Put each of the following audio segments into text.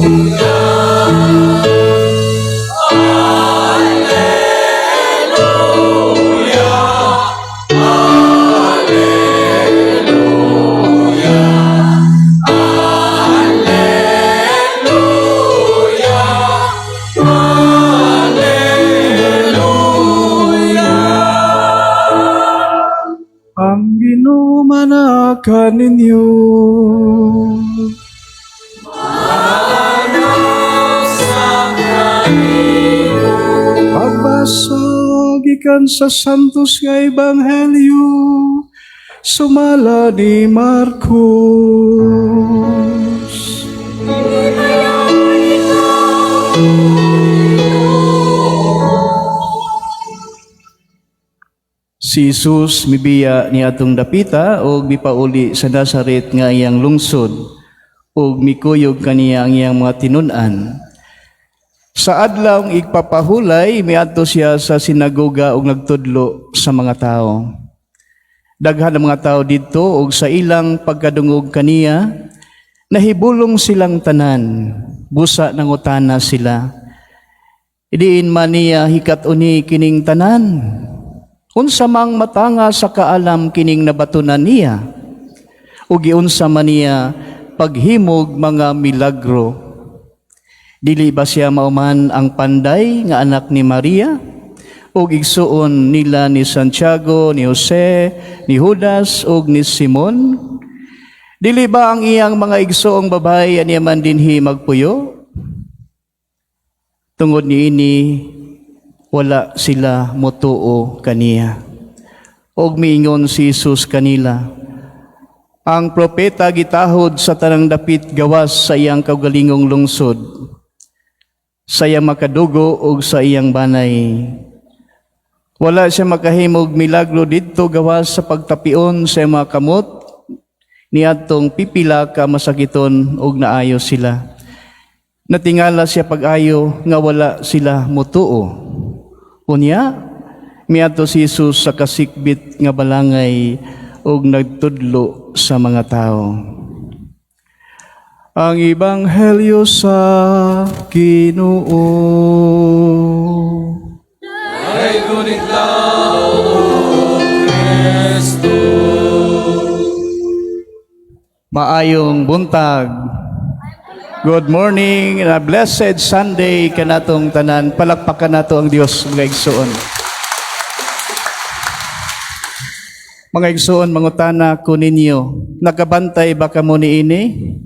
Alleluia. Ang Ginoo manaa kaninyo. Sa kanimo. Pagbasa gikan sa Santos nga Ebanghelyo sumala ni Marcos. Himayaon ikaw, Ginoo. Si Jesus mibiya niadtong dapita ug mipauli sa Nazaret nga iyang lungsod ug mikuyog kaniya ang iyang mga tinun-an. Sa adlawng igpapahulay, miadto siya sa sinagoga ug nagtudlo sa mga tao. Daghan ang mga tao didto ug sa ilang pagkadungog kaniya, nahibulong silang tanan, busa nangutana sila. Diin man niya hikat-oni kining tanan? Unsa mang matanga sa kaalam kining nabatunan niya? Ug giunsa man niya paghimog mga milagro? Dili ba siya mao man ang panday nga anak ni Maria? Ug igsuon nila ni Santiago, ni Jose, ni Judas ug ni Simon? Dili ba ang iyang mga igsoong babae aniya man dinhi magpuyo? Tungod niini, wala sila motuo kaniya. Og miingon si Jesus kanila, "Ang propeta gitahod sa tanang dapit gawas sa iyang kaugalingong lungsod, sa iyang makadugo ug sa iyang banay." Wala siya makahimog milagro didto gawas sa pagtapion sa iyang mga kamot niadtong pipila ka masakiton ug naayo sila. Natingala siya pag-ayo nga wala sila motuo. Unya, miadto si Jesus sa kasikbit nga balangay ug nagtudlo sa mga tao. Ang Ebanghelyo sa Ginoo. Dayon ikaw, O Kristo. Maayong buntag. Good morning and a blessed Sunday kanatong tanan. Palakpakan nato ang Dios, mga igsoon. Mga igsoon, mangutana ko ninyo, nakabantay ba kamo niini?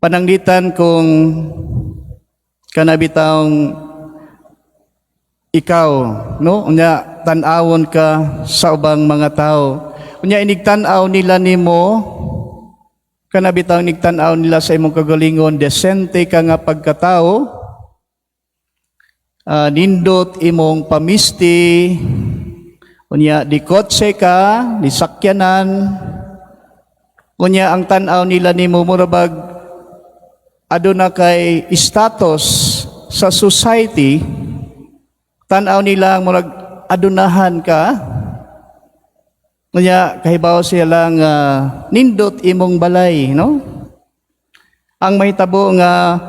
Pananglitan kung kanabitawng ikaw, no? Unya tan-awon ka sa ubang mga tao. Unya inigtan-aw nila nimo, kanabitaw nigtan-aw nila sa imong kagalingon, desente ka nga pagkatao, nindot imong pamisti, unya di kotse ka, di sakyanan, unya ang tan-aw nila nimo murabag aduna kay status sa society, tan-aw nila murag adunahan ka. Kanya kahibaw sila nga nindot imong balay, no? Ang mahitabo nga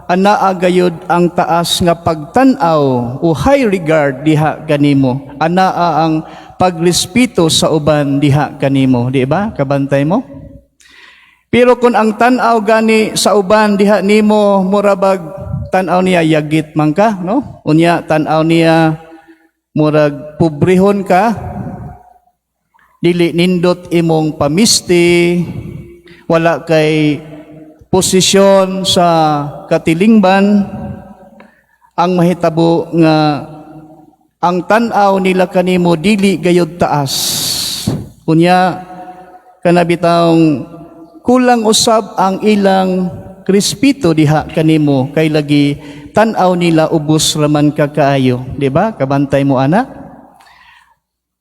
anaa gayud ang taas nga pagtan-aw o high regard diha kanimo. Anaa ang pagrespeto sa uban diha kanimo, di ba? Kabantay mo? Pero kung ang tan-aw gani sa uban diha nimo murabag tan-aw niya yagit man ka, no? Unya tan-aw niya murag pobrehon ka, dili nindot imong pamisti, wala kay posisyon sa katilingban, ang mahitabo nga ang tan-aw nila kanimo dili gayud taas. Unya kanabitawng kulang usab ang ilang respeto diha kanimo kay lagi tan-aw nila ubos raman ka kaayo, di ba? Kabantay mo ana?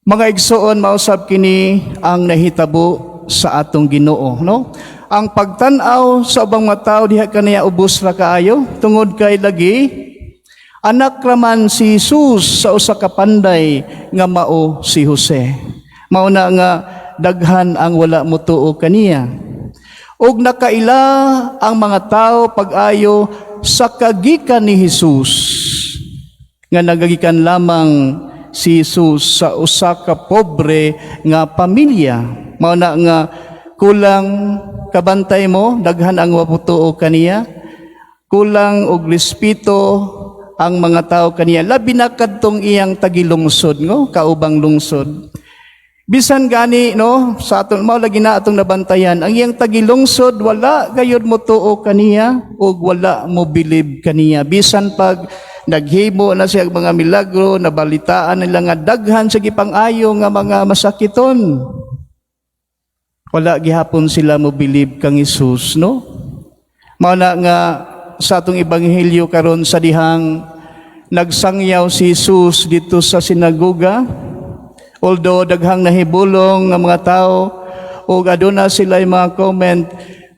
Mga igsoon, mausab kini ang nahitabo sa atong Ginoo, no? Ang pagtan-aw sa ubang mga tao diha kaniya ubos ra kaayo tungod kay lagi anak raman si Jesus sa usa ka panday nga mao si Jose. Mao na nga daghan ang wala motuo kaniya. Ug nakaila ang mga tao pag-ayo sa kagikan ni Jesus, nga nagagikan lamang si Jesus sa usa ka pobre nga pamilya. Mao na nga kulang, kabantay mo, daghan ang wa motuo kaniya, kulang og respeto ang mga tao kaniya, labi na kadtong iyang tagilungsod, no, kaubang lungsod. Bisan gani, no, sa aton, mao lagi na atong nabantayan ang iyang tagilungsod, wala gayud motuo kaniya ug wala mo bilib kaniya bisan pag naghimo na siya og mga milagro. Nabalitaan nila nga daghan sa gipang-ayo nga mga masakiton, wala gihapon sila mo bilib kang Hesus, no? Mao na nga sa atong ebanghelyo karon, sa dihang nagsangyaw si Jesus dito sa sinagoga, although daghang nahibulong nga mga tao ug aduna sila mga comment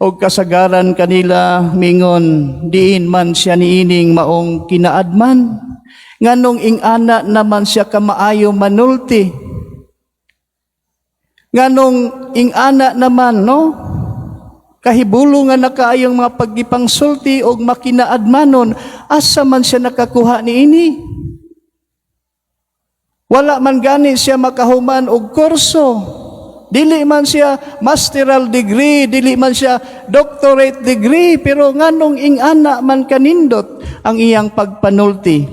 og kasagaran kanila mingon, "Diin man siya niining maong kinaadman? Nganong ing-ana naman siya kamaayo manulti? Nganong ing-ana naman, no, kahibulong nga nakaayong mga pagipangsulti og makinaadmanon? Asa man siya nakakuha niini? Wala man gani siya makahuman og kurso. Dili man siya masteral degree, dili man siya doctorate degree, pero nganong ing-ana man kanindot ang iyang pagpanulti?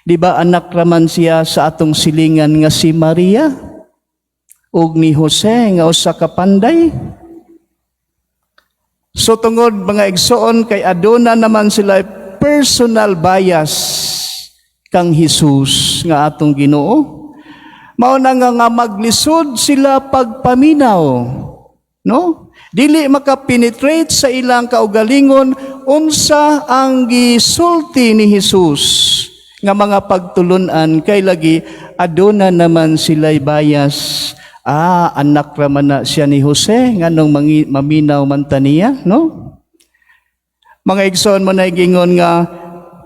Di ba anak raman siya sa atong silingan nga si Maria ug ni Jose nga usa ka panday?" So tungod, mga igsoon, kay aduna naman sila personal bias kang Jesus nga atong Ginoo. Mao na nga maglisod sila pagpaminaw. No? Dili makapenetrate sa ilang kaugalingon unsa ang gisulti ni Jesus nga mga pagtulunan, kay lagi aduna naman sila'y bias. "Ah, anak raman na siya ni Jose, nganong maminaw man ta niya," no? Mga igsoon, mao na gingon nga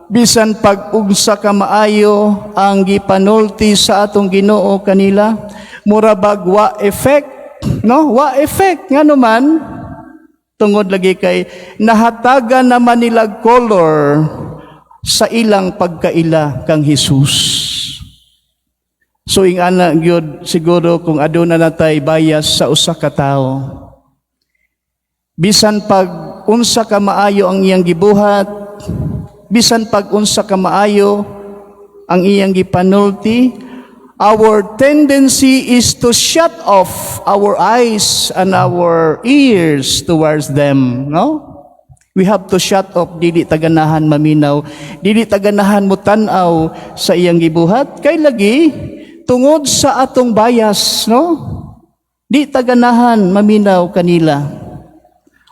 bisan pag unsa ka maayo ang gipanulti sa atong Ginoo kanila, mura bag wa effect, no? Wa effect. Ngano man? Tungod lagi kay nahatagan naman nila color sa ilang pagkaila kang Jesus. So ing-ana gyud siguro, kung aduna natay bias sa usa ka tawo, bisan pag unsa ka maayo ang iyang gibuhat, bisan pag unsa ka maayo ang iyang gipanulti, our tendency is to shut off our eyes and our ears towards them, no? We have to shut off, dili taganahan maminaw, dili taganahan mo tan-aw sa iyang gibuhat, kay lagi tungod sa atong bias, no? Di taganahan maminaw kanila.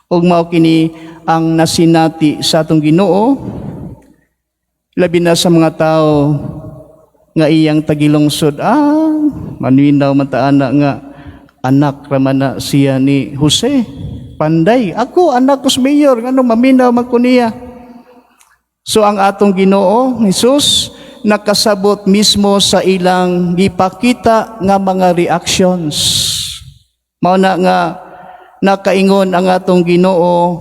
Ug mao kini ang nasinati sa atong Ginoo, labi na sa mga tao nga iyang tagilungsod. "Ah, maminaw man ta ana nga anak raman na siya ni Jose. Panday. Ako, anak ko sa mayor. Ngano maminaw man ko niya?" So ang atong Ginoo, Jesus, nakasabot mismo sa ilang gipakita nga mga reactions. Mao na nga nakaingon ang atong Ginoo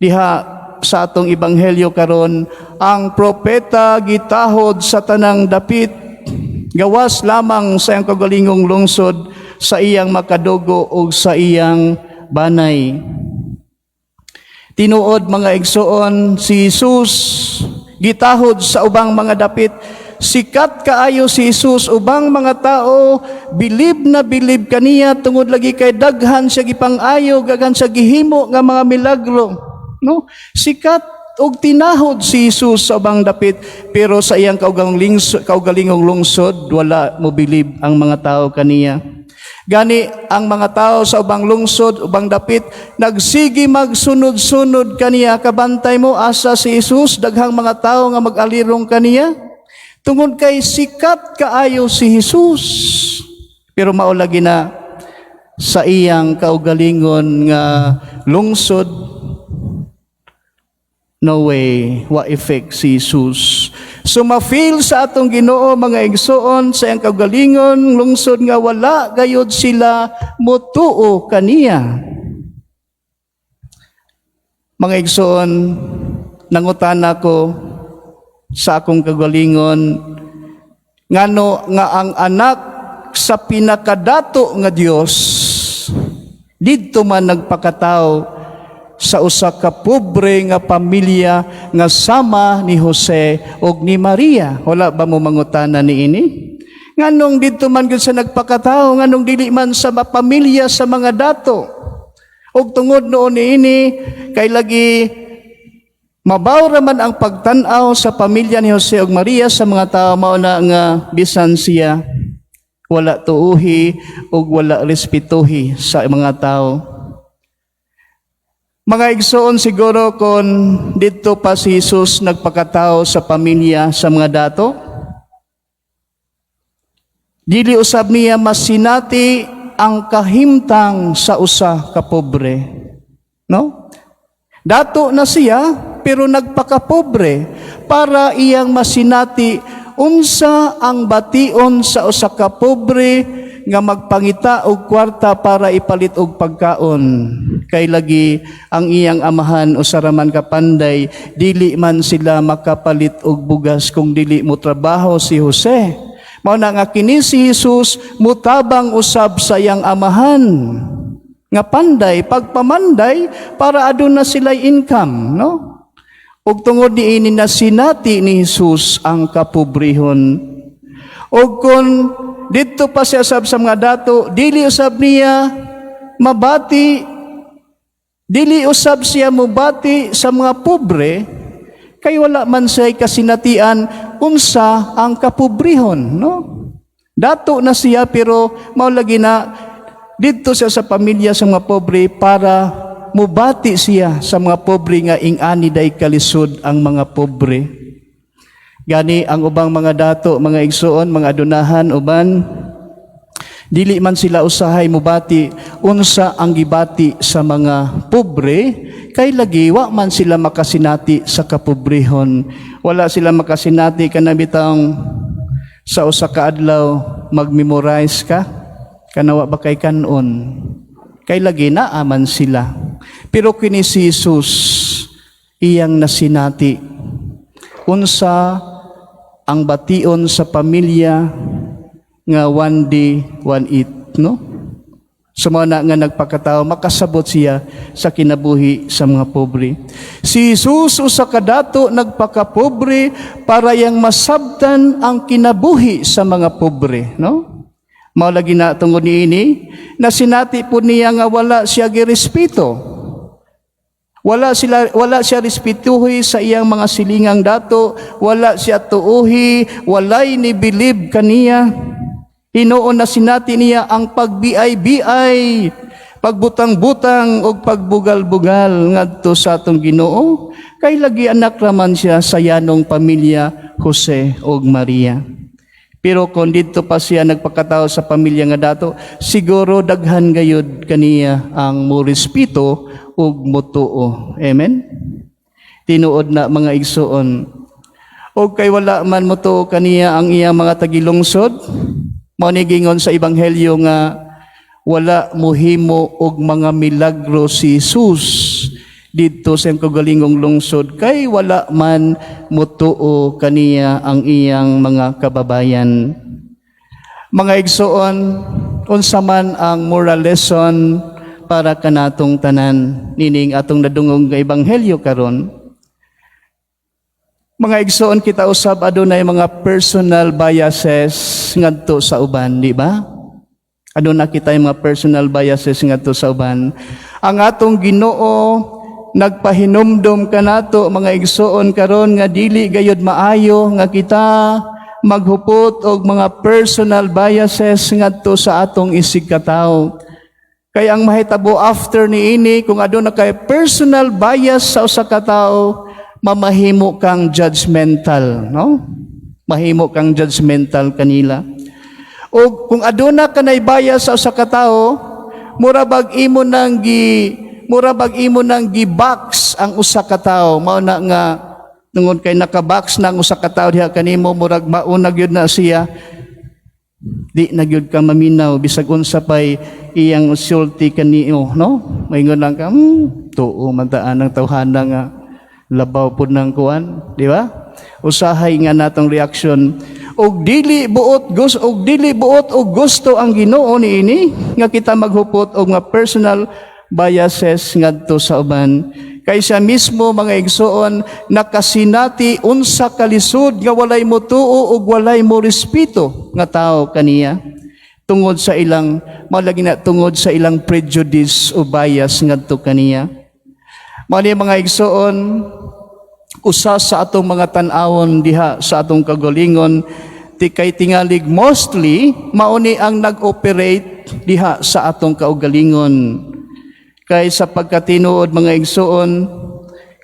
diha sa atong ebanghelyo karon, "Ang propeta gitahod sa tanang dapit gawas lamang sa iyang kaugalingong lungsod, sa iyang makadugo ug sa iyang banay." Tinuod, mga igsoon, si Jesus gitahod sa ubang mga dapit. Sikat kaayo si Jesus ubang mga tao, bilib na bilib kaniya tungod lagi kay daghan siya gipang-ayo, daghan siya gihimo nga mga milagro. No? Sikat og tinahod si Jesus sa ubang dapit, pero sa iyang kaugalingong lungsod wala mo bilib ang mga tao kaniya. Gani ang mga tao sa ubang lungsod, ubang dapit, nagsigi magsunod-sunod kaniya. Kabantay mo, asa si Jesus, daghang mga tao nga mag-alirong kaniya. Tungod kay sikat kaayo si Jesus. Pero mao lagi na sa iyang kaugalingon nga lungsod, no way, wa effect si Jesus. So ma-feel sa atong Ginoo, mga igsoon, sa iyang kaugalingon lungsod nga wala gayod sila motuo kaniya. Mga igsoon, nangutana ko sa akong kagalingon, ngano nga ang anak sa pinakadato nga Dios didto man nagpakatao sa usa ka pobre nga pamilya nga sama ni Jose ug ni Maria? Wala ba mo mangutana niini? Nganong didto man gyud sa nagpakatao? Nganong dili man sa pamilya sa mga dato? Ug tungod noon niini, kay lagi mabaw ra man ang pagtan-aw sa pamilya ni Jose ug Maria sa mga tao, mao na nga bisan siya wala tuuhi ug wala respetuhi sa mga tao. Mga igsoon, siguro kung didto pa si Jesus nagpakatao sa pamilya sa mga dato, dili usab niya masinati ang kahimtang sa usa ka pobre. No? Dato na siya pero nagpakapobre para iyang masinati unsa ang bation sa usa ka pobre nga magpangita og kwarta para ipalit og pagkaon. Kay lagi ang iyang amahan usa ra man ka panday, dili man sila makapalit og bugas kung dili mo trabaho si Jose. Mao na nga kini si Jesus mutabang usab sa iyang amahan nga panday, pagpamanday para aduna sila income, no? Ug tungod niini, nasinati ni Jesus ang kapobrehon. Ug kung didto pa siya sab sa mga dato, dili usab niya mabati, dili usab siya mobati sa mga pobre kay wala man siya kasinatian unsa ang kapobrehon, no? Dato na siya pero mao lagi na didto siya sa pamilya sa mga pobre para mubati siya sa mga pobre nga ing-ani day kalisod ang mga pobre. Gani ang ubang mga dato, mga igsuon, mga adunahan uban, dili man sila usahay mubati unsa ang gibati sa mga pobre kay lagi wa man sila makasinati sa kapobrehon. Wala sila makasinati kana bitang sa usa ka adlaw mag-memorize ka kanawa ba kay kanon, kay lagi naa man sila. Pero kini si Jesus, iyang nasinati unsa ang bation sa pamilya nga one day one eat, no? Sa mga na nga nagpakatao, makasabot siya sa kinabuhi sa mga pobre. Si Jesus, usa ka dato, nagpakapobre para yang masabtan ang kinabuhi sa mga pobre, no? Mao lagi na tungod niini, nasinati po niya nga wala siya girespeto. Wala siya respetuhi sa iyang mga silingang dato, wala siya tuuhi, walay ni bilib kaniya. Hinuon nasinati niya ang pagbiay-biay, pagbutang-butang ug pagbugal-bugal ngadto sa atong Ginoo. Kay lagi anak raman siya sa yanong pamilya, Jose ug Maria. Pero kung didto pa siya nagpakatao sa pamilya nga dato, siguro daghan gayud kaniya ang morespeto ug motuo. Amen? Tinuod na, mga igsuon. O kay wala man motuo kaniya ang iyang mga tagilungsod, mao ni gingon sa ebanghelyo nga wala mohimo og mga milagro si Jesus didto sa iyang kaugalingong lungsod kay wala man motuo kaniya ang iyang mga kababayan. Mga igsoon, unsa man ang moral lesson para kanatong tanan nining atong nadungog nga ebanghelyo karon? Mga igsoon, kita usab adunay mga personal biases ngadto sa uban, di ba? Aduna kita mga personal biases ngadto sa uban. Ang atong Ginoo nagpahinumdom kanato, mga igsoon, karon nga dili gayud maayo nga kita maghupot og mga personal biases ngadto sa atong isigkatawo. Kay ang mahitabo after niini, kung aduna kay personal bias sa usa ka tawo, mamahimo kang judgmental, no? Mahimo kang judgmental kanila. O kung aduna kanay bias sa usa ka tawo, mura bag imo nang gi-box ang usa ka tawo. Mao na nga tungod kay naka-box na ang usa ka tawo diha kanimo, murag mauna gyud na siya. Di na gyud ka maminaw bisag unsa pay iyang sulti kaniyo, no? Maingon lang ka, tuo man ta anang tawhana nga labaw pud ng kuan," di ba? Usahay nga natong reaction og dili buot gus og dili buot og gusto ang Ginoo niini nga kita maghupot og mga personal biases ngadto sa uban, kay siya mismo, mga igsoon, nakasinati unsa kalisod nga walay motuo ug walay mo respeto nga tao kaniya tungod sa ilang malagi na tungod sa ilang prejudice o bias ngadto kaniya. Mao ni, mga igsoon, usa sa atong mga tan-awon diha sa atong kagalingon ti kay tingalig mostly mao ni ang nag-operate diha sa atong kaugalingon. Kay sa pagkatinuod, mga igsoon,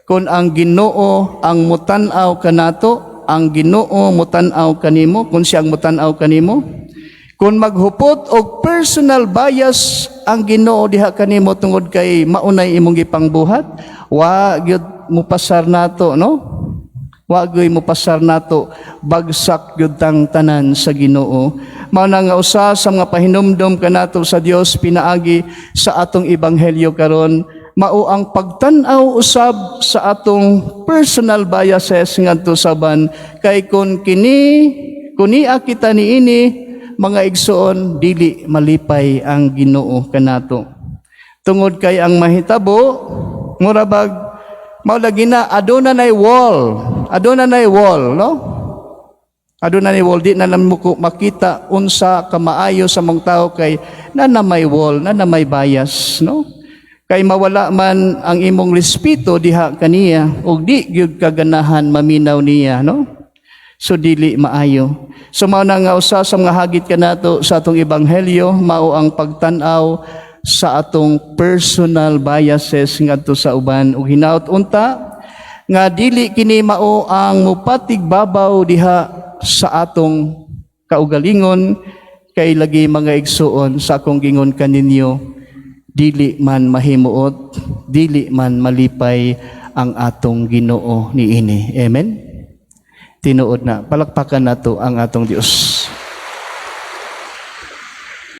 kung ang Ginoo ang mutan-aw kanato, ang Ginoo mutan-aw kanimo, kung siya ang mutan-aw kanimo, kung maghupot og personal bias ang Ginoo diha kanimo tungod kay maunay imong gipangbuhat, wa gyud mupasar nato, no? Wa gyud mupasar nato, bagsak gyud tang tanan sa Ginoo. Mao na nga usa sa mga pahinumdom kanato sa Dios pinaagi sa atong ebanghelyo karon mao ang pagtan-aw usab sa atong personal biases ngadto sa uban, kay kun kini kunia kita niini, mga igsoon, dili malipay ang Ginoo kanato tungod kay ang mahitabo mura bag mao lagi na aduna nay wall, aduna nay wall, no? Aduna nay wall, di na lang mo makita unsa kamaayo sa mong tao kay na na may wall, na na may bias, no? Kay mawala man ang imong respeto diha kaniya ug di gyud kaganahan maminaw niya, no? So dili maayo. So mao na nga usa sa mga hagit kanato sa atong ebanghelyo mao ang pagtan-aw sa atong personal biases ngadto sa uban ug hinaut unta nga dili kini mao ang mupatigbabaw diha sa atong kaugalingon, kay lagi, mga igsuon, sa akong gingon kaninyo, dili man mahimuot, dili man malipay ang atong Ginoo niini. Amen. Tinuod na palakpakan nato ang atong Dios.